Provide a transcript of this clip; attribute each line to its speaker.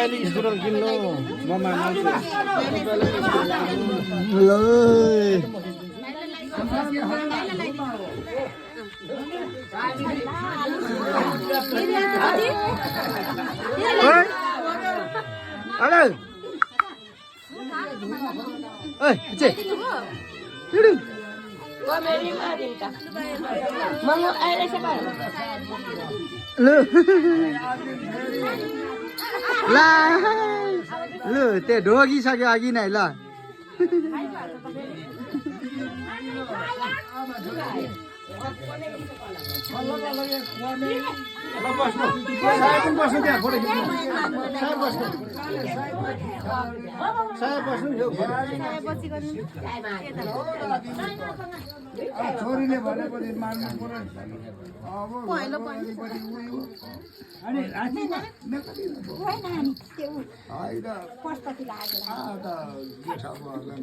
Speaker 1: तपाईँले स्कुटर किन्नु म मान्छु ल ल त्यो ढोगिसक्यो अघि नै ल
Speaker 2: छोरीले भनेपछि मान्नु पर्यो अनि